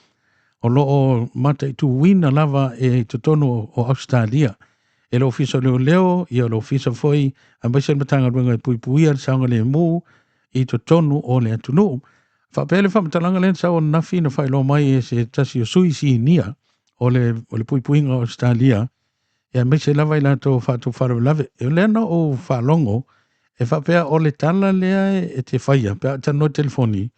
S2: o lo o mataituina lava e totonu o Ausetalia e le Ofisa o Leoleo, ia o le Ofisa foi aemaise le Matagaluega e Puipuia le Saogalemu i totonu o le atunuu. Faapea le faamatalaga lea na sau ananafi na faailoa mai e se tasi o sui sinia o le, o le puipuiga o Ausetalia, aemaise lava i latou faatupu faalavelave. O lea na ou faalogo e faapea o le tala lea e te faia pe a talanoa i telefoni,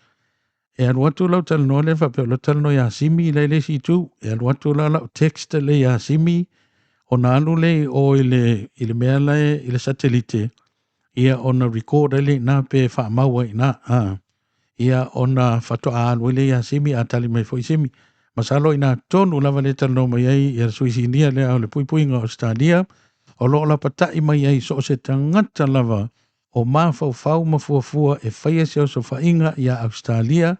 S2: e alu atu lau talanoa lea faapea o lau talanoa ia Simi la i le isi itu, e alu atu la lau text lea ia Simi ona alu lea i o i le, i le mea la e, i le satelite, ia ona record ai lea i ina pe faamau ai i ina. A. Ia ona faatoa alu ai lea ia Simi a tali mai foi Simi. Masalo ina tonu lava le talanoa mai ai ia le sui sinia lea o le puipuiga o Ausetalia, o lo o lapatai mai ai so o se tagata lava o mafaufau ma fuafua e faia se osofaiga ia Ausetalia,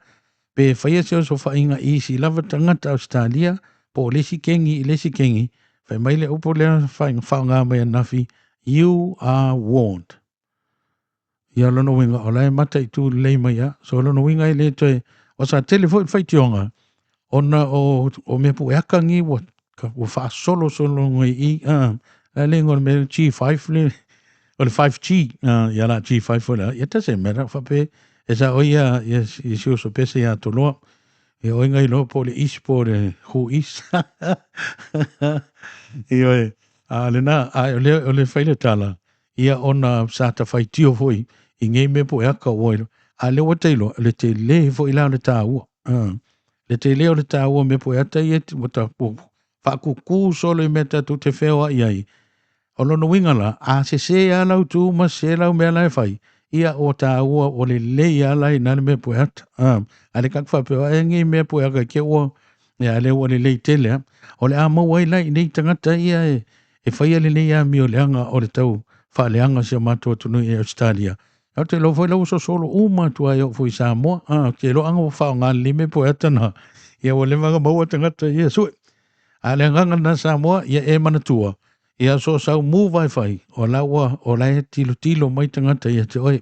S2: pe faia se osofaiga i isi lava tagata Ausetalia, po o le isi kegi i le isi kegi, fai mai le upu lea faaaoga mai ananafi, you are warned. Ia lona uiga o la e mataitu lelei mai a. So lona uiga e le toe o sa tele foi le faitioga ona o o mea pueaka ni ua ua faasolosolo mai i a la le igoa o le mea G5 le o le 5G ia la G5 foi la ia doesn't matter faapea e sa o ia ia ia si uso pese ia toloa ia oi ngai loa po o le is po o le who is ioe a lena a o le o le fai le tala ia ona sa ta faitio foi i nei mea po e aka ua iloa. A lea ua ta iloa, le tele foi la o le taua. Le tele o le taua mea po e ata ia ua ta faakukū solo i mea tatou te feoai ai. O lona uiga la, a sesē lava lau tu ma sesē lau mea la e fai, ia ua taua, ua lelei lava la i ina le mea po e ata. A le kaku faapea, o ai nei mea po e aka ke ua, ia lea ua lelei tele lava. O le a maua ai la i nei tagata ia e, e faia lenei amio leaga o le tau faaleaga si o matou atunuu i Ausetalia. Ou te iloa foi la ua sosolo uma atu ai oo foi i Samoa. Ah, ou te iloa anga ua faaaoga lelei mea po e ata na. Ia ua leva ona maua tagata ia sue. A le agaga lena Samoa, ia e manatua, ia so o sau move e fai, o la ua, o la e tilotilo mai tagata ia te oe.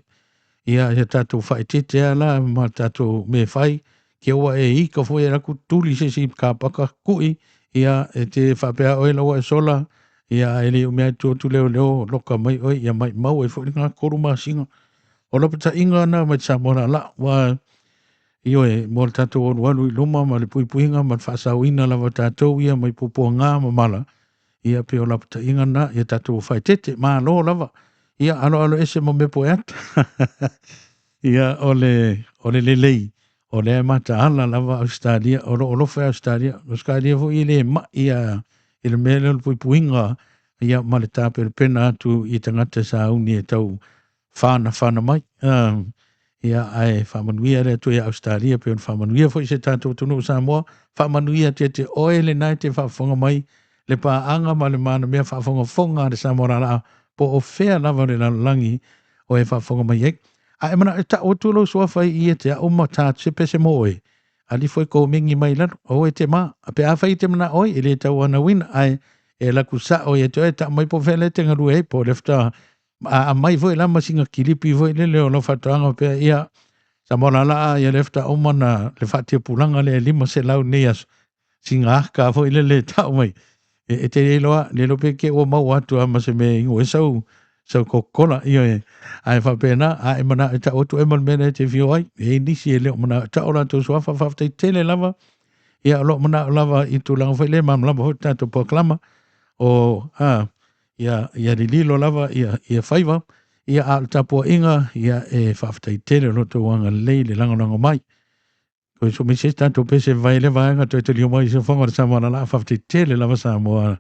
S2: Ia, ia tatou faaeteete lava la ma tatou mea e fai, kia ua e ika foi e laku tuli se isi kapaka ku'i, ia e te faapea oe la ua e sola, ia ae le umia ai tua atu leoleo loka mai oe, ia maimau ai foi lena 3 masina. O lapataiga na mai Samoa laalaa, ua ioe, mo le tatou alualu i luma ma le puipuiga ma le faasaoina lava o tatou ia mai puapuaga ma mala, ia pei o lapataiga na, ia tatou faaeteete, malo lava, ia aloalo ese ma mea po e ata. Ia o le, o le lelei, o lea e mataala lava Ausetalia, o lo o alofa e Ausetalia. O Ausetalia foi e le mai a i le mea lea o le puipuiga ia ma le tapenapena atu i tagata sauni e tau whanawhana mai. Ia ae faamanuia le Atua ia Ausetalia pei ona faamanuia foi se tatou atunuu o Samoa. Faamanuia atu ia te oe lena e te faafofoga mai le paaga ma le manamea faafogafoga a le Samoa laalaa po o fea lava o le lalolagi o e faafofoga mai ai. A e manao e tau atu lou suafa i ia te au ma tā se pese mo oe, ali foi komeni mai lalo, aua e te ma. A pe afai e te manao ai, e le tauanauina, ae e laku sao ia te oe, tau mai po o fea lea e te galue ai, po o le faatoa a aumai foi la ma sina kilipi foi lele o lau faatoaga pea ia Samoa laalaa ia le faatoa uma na le faatiapulaga lea e 500 nei aso sina aka foi lele e tau mai e, e te iloa le iloa pe ke ua maua atu lava ma se mea e inu ai sau sau Coca-Cola ioe ae faapena a e manao e tau atu e ma le mea lea e te fio ai e i ai nisi e le o manao e tau latou suafa faafetai tele lava ia o lo o manao lava i tulaga foi lea malamalama foi le tatou polokalama o a ia ia lililo lava ia ia faiva ia a o le tapuaiga ia e faafetai tele o lo outou agalelei le lagolago mai. Toe so mai se tatou pese vai le vaega toe taliu mai i se fofoga o le Samoa lala faafetai tele lava Samoa.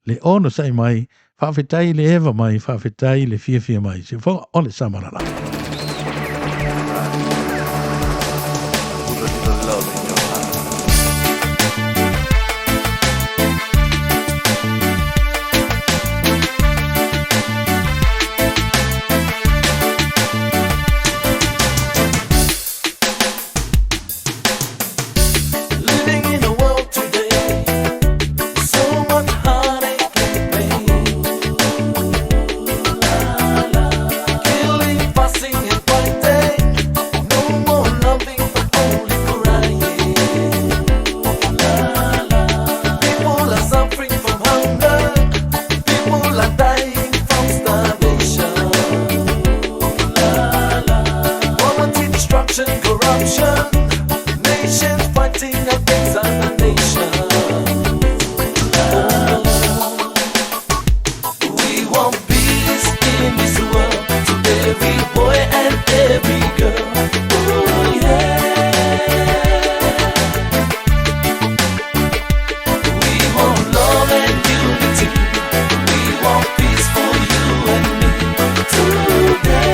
S2: le onosai mai, faafetai le eva mai, faafetai le fiafia mai. Siufoga o le Samalala.
S3: Put a little love in your heart. Living in a world today, so much heartache and pain. Killing, fussing, and fighting. No more loving, but only crying. People are suffering from hunger. People are dying from starvation. Poverty, destruction, corruption. Nations fighting against other nations. We want peace in this world to every boy and every girl. Ooh, yeah. We want love and unity. We want peace for you and me today.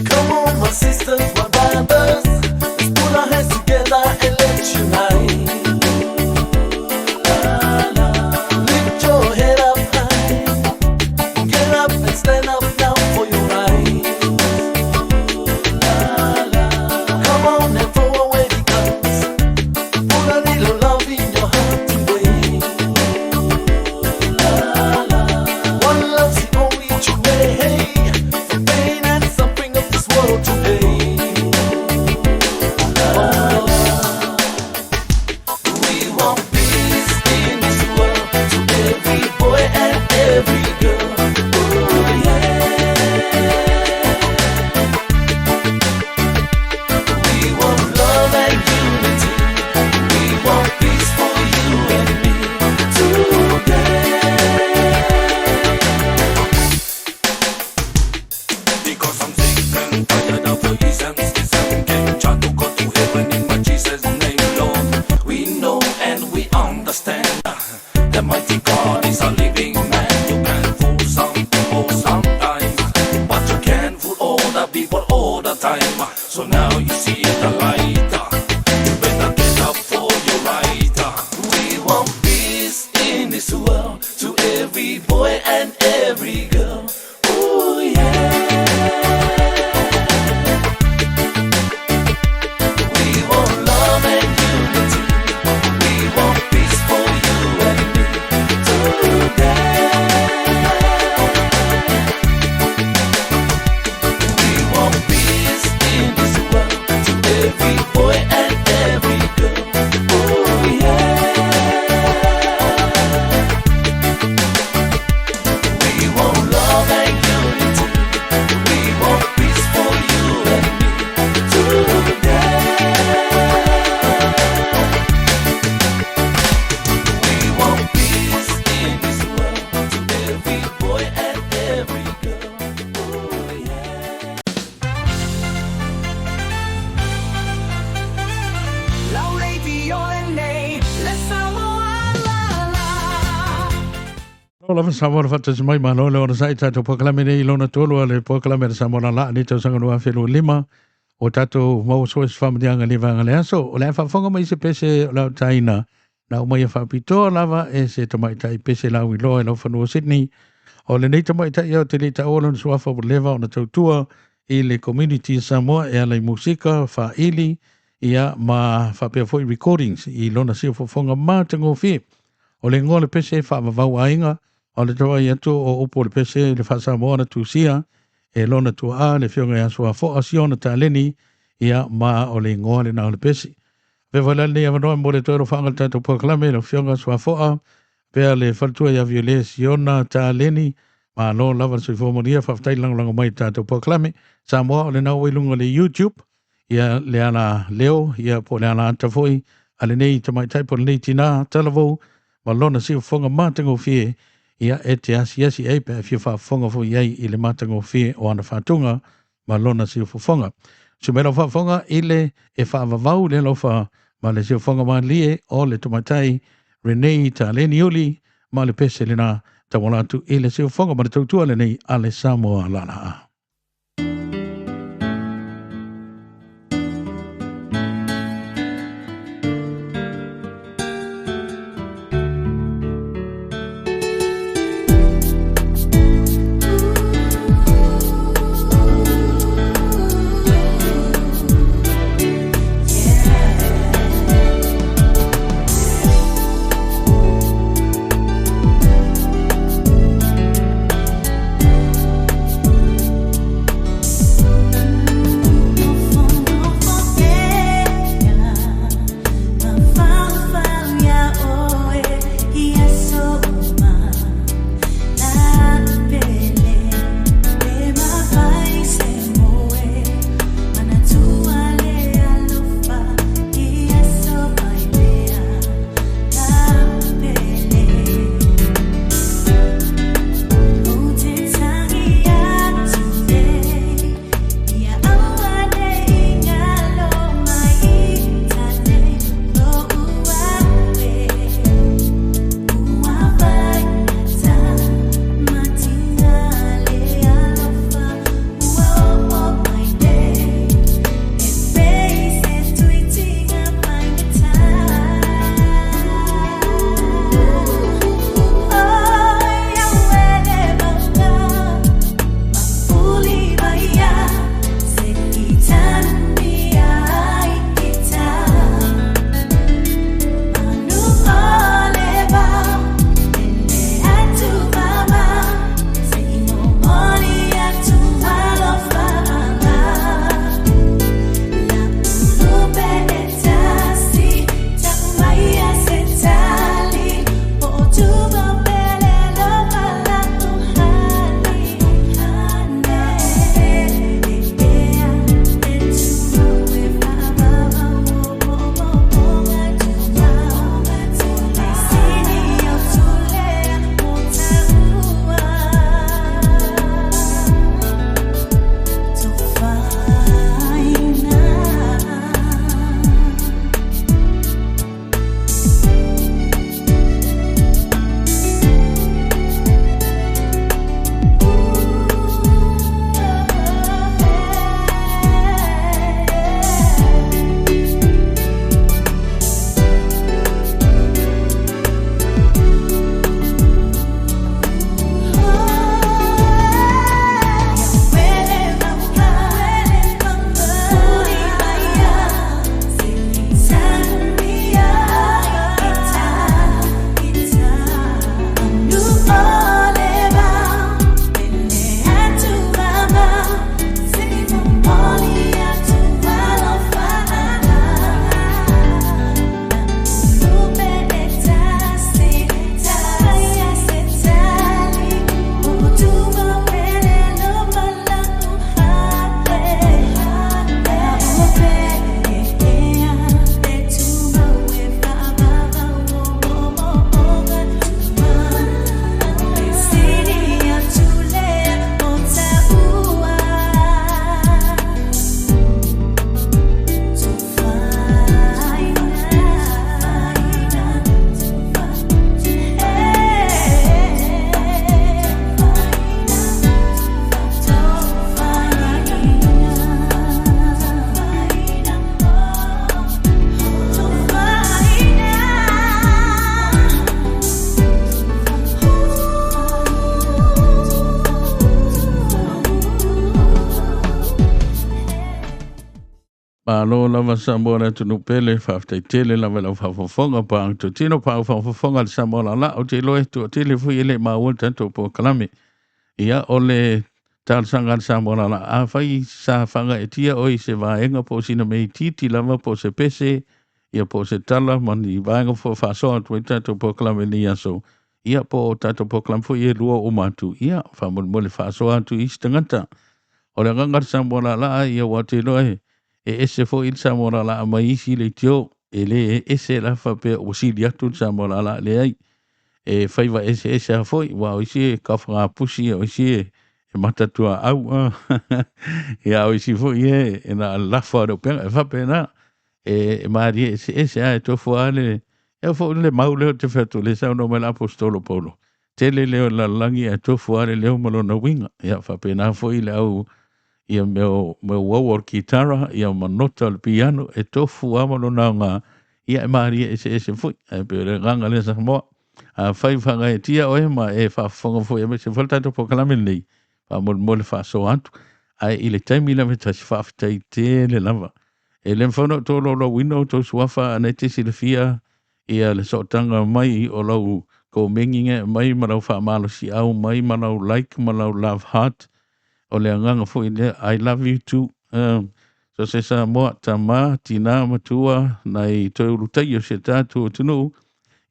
S3: Come on, my sisters, my brothers. Let's put our hands together and let's unite. Lift your head up high. Get up and stand up now for your right. Come on and throw away the guns. Put a little love in your heart today. One love's the only true way. The pain and suffering of this world today. Oh, we want peace in this world to every boy and every girl. Ooh, yeah. We want love and unity. We want peace for you and me today.
S4: Because I'm sick and tired of the ism, schism. Can't try to go to heaven in my Jesus' name, Lord. We know and we understand the mighty God is a living man. You can fool some people sometimes, but you can't fool all the people all the time. So now you see the light. You better get up for your right.
S3: We want peace in this world to every boy and every girl. Ooh, yeah. We want love and unity. We want peace for you and me today. We want peace in this world to every boy and every girl. Ooh, yeah. We want love and unity. We want peace for you and me today. We want peace in this world to every boy and every girl. Ooh, yeah.
S5: Lau radio lenei, le Samoa lala.
S2: O lava Samoa le faatasi mai malo le onosai tatou polokalame nei i lona tolu a le polokalame a le Samoa lala nei tausaga 2025 o tatou maua soa se faamanuiaga le vaega le aso. O le a faafofoga mai se pese o lau taina na uma ia faapitoa lava e se tamaitai pese lau iloa i lau fanua Sydney. O lenei tamaitai au te le taua lona suafa ua leva ona tautua i le community Samoa e ala i musika, faaili, ia ma faapea foi recordings i lona siufofoga matagofie. O le igoa o le pese e faavavau aiga, o le tauai atu o upu o le pese i le faa-Samoa na tusia e lona tuaa le afioga ia Suafoa Siona Taleni, ia ma o le igoa lena o le pese. Avea foi la lenei avanoa e momoli atu ai alofaaga i le tatou polokalame i lau afioga Suafoa, pea le faletua ia Viole Siona Taleni, malo lava le soifua manuia, faafetai le lagolago mai i le tatou polokalame. Samoa o lena ua i luga o le YouTube, ia le ala leo, ia po o le ala ata foi, a lenei tamaitai po o lenei tinā talavou ma lona siufofoga matagofie, ia e te asiasi ai pe a fia faafofoga foi i ai i le matagofie o ana faatuga ma lona siufofoga. Sui mai lau faafofoga i le e faavavau le alofa ma le siufofoga malie o le tamaitai Renee Taleni Uli ma le pese lena tauala atu i le siufofoga ma le tautua lenei a le Samoa Laalaa. Malo lava Samoa le atunuu pele, faafetai tele lava i lau faafofoga, paau totino, paau faafofoga le Samoa lala, ou te iloa e toatele foi e le maua le tatou polokalame. Ia, o le talosaga a le Samoa lala, afai sa faagaeetia oe i se vaega po o sina mea itiiti lava po o se pese, ia po o se tala ma ni vaega foi faasoa atu ai le tatou polokalame i lenei aso, ia po o tatou polokalame foi e lua uma atu, ia faamolemole faasoa atu i isi tagata. O le agaga o le Samoa laalaa, ia ua te iloa e ese foi le Samoa laalaa mai isi leitio. E le ese la faapea ua sili atu le Samoa laalaa, leai. E faiva eseese lava foi, aua o isi e taofagapusi, o isi e matatuaau, ia o isi foi e na o le lafa o le upega. E faapena, e malie eseese lava, e tofu lava le... E foi le mau lea ou te fai atu, o lea e saunoa mai le aposetolo o Paulo, tele leo o le lalolagi ae tofu lava le leo ma lona uiga. Ia faapena foi le au ia mea o uaua o le kitara, ia ma nota o le piano, e tofu lava ma lona aoga, ia e malie eseese foi. Ae pei o le agaga lea Samoa. Afai ua faagaeetia oe ma e faafofoga foi aemaise foi le tatou polokalame lenei, faamolemole faasoa atu. Ae i le taimi lava e tasi, faafetai tele lava. E le mafai ona outou laulauina outou suafa, a na e te silafia ia le sootaga mai o lau komeni e aumai ma lau faamalosiau mai ma lau like ma lau love heart. O le agaga foi lea, I love you too. So se Samoa, tama, tina, matua, nai toe ulutaia o si o tatou atunuu,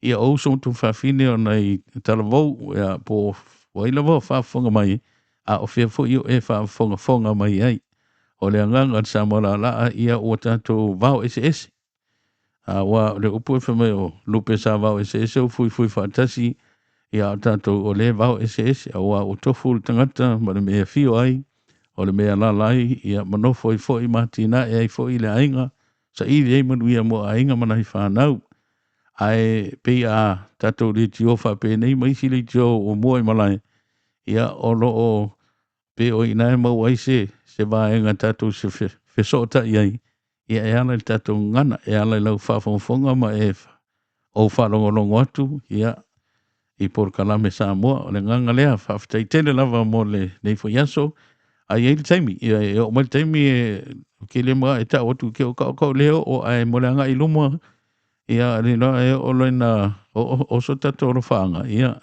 S2: ia o uso ma tuafafine o nai talavou, ia, po o ai lava o faafofoga mai, a o fea foi o e faafogafoga mai ai. O le agaga o le Samoa laalaa, ia ua tatou vao eseese. Aua o le upu e fai mai o lupe sa vao eseese o fuifui faatasi, ia o tatou o lea vao eseese, aua ua tofu le tagata ma le mea e afio ai, o le mea e alaala ai, ia ma nofo ai foi ma atinae ai foi le aiga, saili ai manuia mo aiga ma nai fanau. Ae pei a tatou leitio faapenei ma isi leitio ua mua i malae, ia o lo o pei o i ina e maua ai se vaega tatou se fesootai ai, ia e ala i le tatou gagana, e ala i lau faafogafoga ma e ou faalogologo atu ia i polokalame Samoa. O le agaga lea, faafetai tele lava mo lenei foi aso. A i ai le taimi, ia e oo mai le taimi e ke le ma e tau atu ke o ka o le oo ae mo le agai i luma, ia le loa e oo loa ina oso tatou alofaaga, ia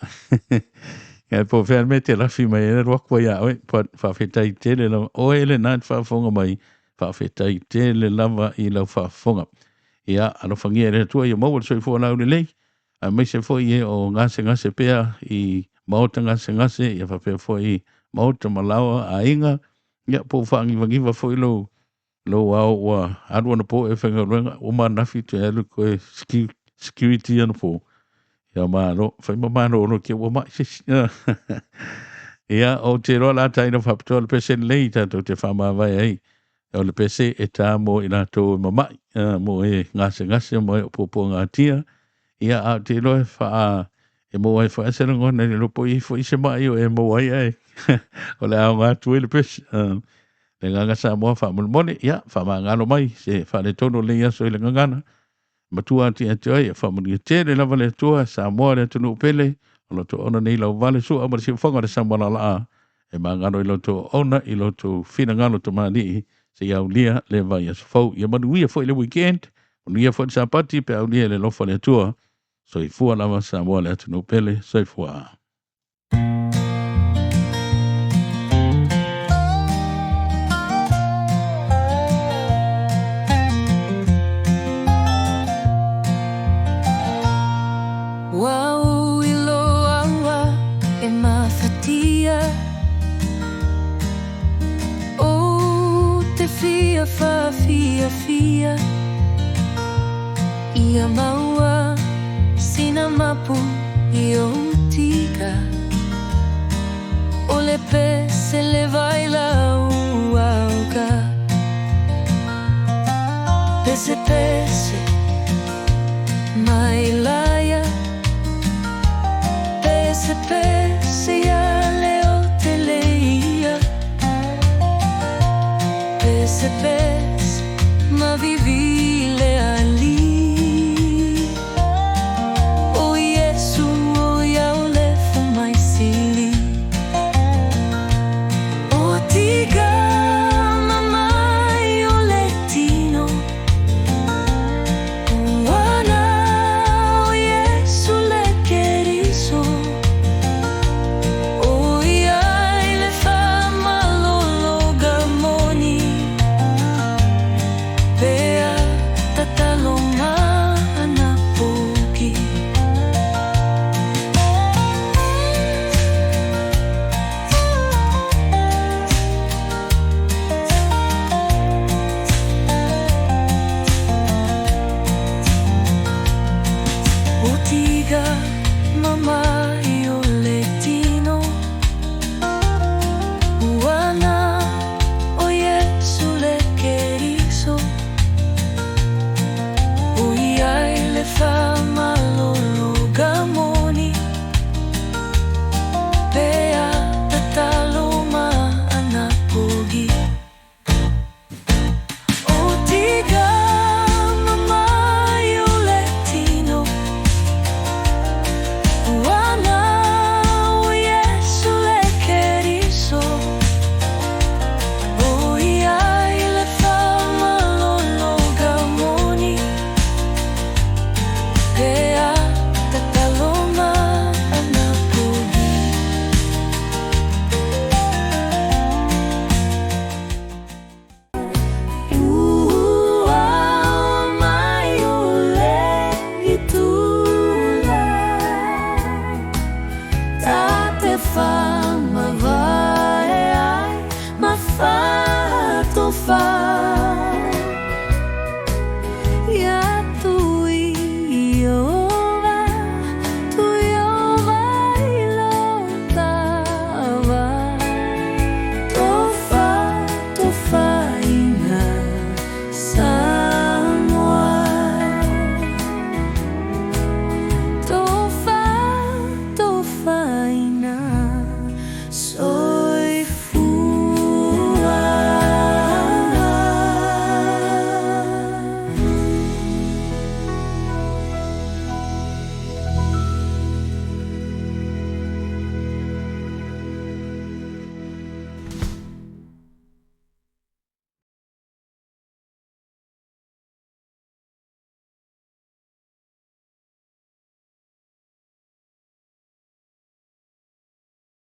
S2: ia po o fea le mea e te lafi mai ai alu atu ai ia oe. Faafetai tele lava oe lena e te faafofoga mai, faafetai tele lava i lau faafofoga. Ia alofagia e le Atua ia maua le soifua laulelei, aemaise foi e o gasegase pea i maota gasegase, ia faapea foi maota ma laoa aiga, ia po o faagivagiva foi lou ao ua alu anapo e faigaluega, ua manafi toe alu toe security anapo. Ia malo, fai ma malolo ke ua mai se isi. Ia, ou te iloa la taina faapitoa le pese lelei tatou te faamavae ai. O le pese e tā mo i latou e mamai, mo e gasegase mo e o puapuagatia. Ia, a ou te iloa e faa, e maua ai foi se lagona i le iloa po o i ai foi se mai o e maua ai ae o le a aoga atu ai le pese. Le agaga Samoa faamolemole, ia, faamagalo mai se faaletonu o lenei aso i le gagana. Matua atu ia te oe, ia faamanuia tele lava le Atua, Samoa le atunuu pele, o lo outou auauna nei lauvale sua ma le siufofoga o le Samoa laalaa, e magalo i lo outou auauna, i lo outou finagalo tamalii, seia aulia le vaiaso fou. Ia manuia foi le weekend, manuia foi le Sapati, pe aulia i le alofa o le Atua. Soifua lava Samoa le atunuu pele, soifua.
S5: Ua ui loa ua e mafatia Ou te fia faafiafia Ia maua sina mapu i ou tika O le pese le vai lau auka Pese pese mai laia Pese pese ia le o te le ia Pese pese ma vivi le alii O Iesu o ia o le fomai sili O tiga mamai o le tino. O tiga ma mai o.